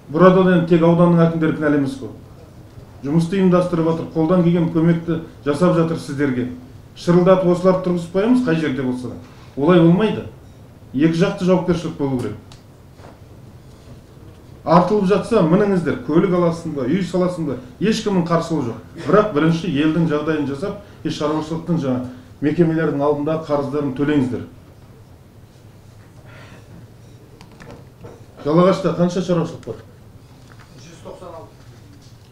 Burada да енді тек ауданның әкімдері кінәлі емес қой. Жұмысты ұйымдастырып жатыр, қолдан келген көмекті жасап жатыр сіздерге. Шырылдатып осыларды тұрғызып қоямыз қай жерде болса да. Олай болмайды. Екі жақты жауапкершілік болу керек. Артылып жатса, мініңіздер, көлік аласың ба, үй саласың ба, ешкімнің қарсылығы жоқ. Бірақ бірінші елдің жағдайын жасап, шаруашылықтың жаңа мекемелердің алдындағы қарыздарын төлеңіздер. Жалағашта қанша шаруашылық бар? 196.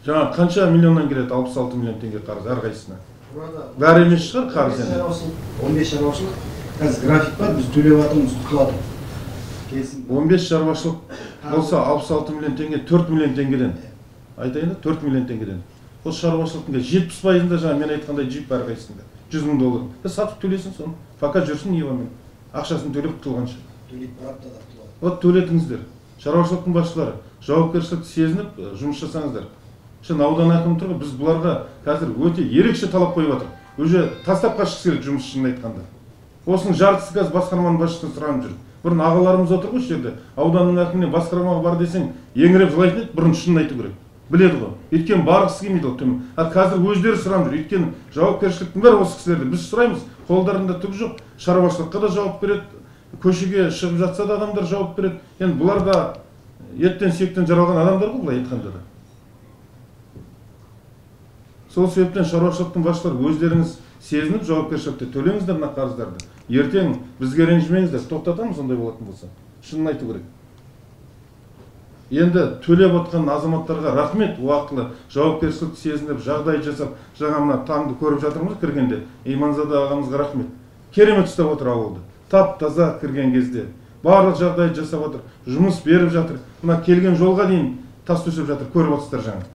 Жаңа қанша миллионнан келеді? 66 миллион теңге қарыз әрқайсысына. Бәрі емес шығар қарыз енді. 15 шаруашылық. Қазір график бар, біз төлеп жатырмыз, құтылады. 15 шаруашылық болса 66 миллион теңге, 4 миллион теңгеден. Айтайын да, 4 миллион теңгеден. Осы шаруашылықтың 70%-ында жаңа мен айтқандай джип әрқайсысында 100 мың доллар. Сатып төлесін соны. Пока жүрсін Нивамен. Ақшасын төлеп құтылғанша. Төлейді, бір аптада құтылады. Вот төлетіңіздер. Шаруашылықтың басшылары жауапкершілікті сезініп жұмыс жасаңыздар. Шын аудан әкімі тұр ғой, біз бұларға қазір өте ерекше талап қойып жатыр. Уже тастап қашқысы келеді жұмыс, шынын айтқанда. Осының жартысы қазір басқарманың басшысына сұранып жүр. Бұрын ағаларымыз отыр ғой осы жерде. Ауданның әкіміне басқармаға бар десең, еңіреп жылайтын еді, бұрын шынын айту керек. Біледі ғой. Өйткені барғысы келмейді ол төмен. А қазір өздері сұранып жүр. Өйткені жауапкершіліктің бәрі осы кісілерде. Біз сұраймыз, қолдарында түк жоқ. Шаруашылыққа да жауап береді. Көшеге шығып жатса да адамдар жауап береді. Енді бұлар да еттен сүйектен жаралған адамдар ғой, былай айтқанда да. Сол себептен шаруашылықтың басшылары өздеріңіз сезініп жауапкершілікті төлеңіздер мына қарыздарды. Ертең бізге ренжімеңіздер, тоқтатамыз ондай болатын болса. Шынын айту керек. Енді төлеп отқан азаматтарға рахмет, уақытылы жауапкершілікті сезініп, жағдай жасап, жаңа мына таңды көріп жатырмыз кіргенде, Иманзада ағамызға рахмет. Керемет ұстап отыр ауылды. Тап-таза кірген кезде. Барлық жағдай жасап отыр, жұмыс беріп жатыр. Мына келген жолға дейін тас төсеп жатыр, көріп отырсыздар жаңа.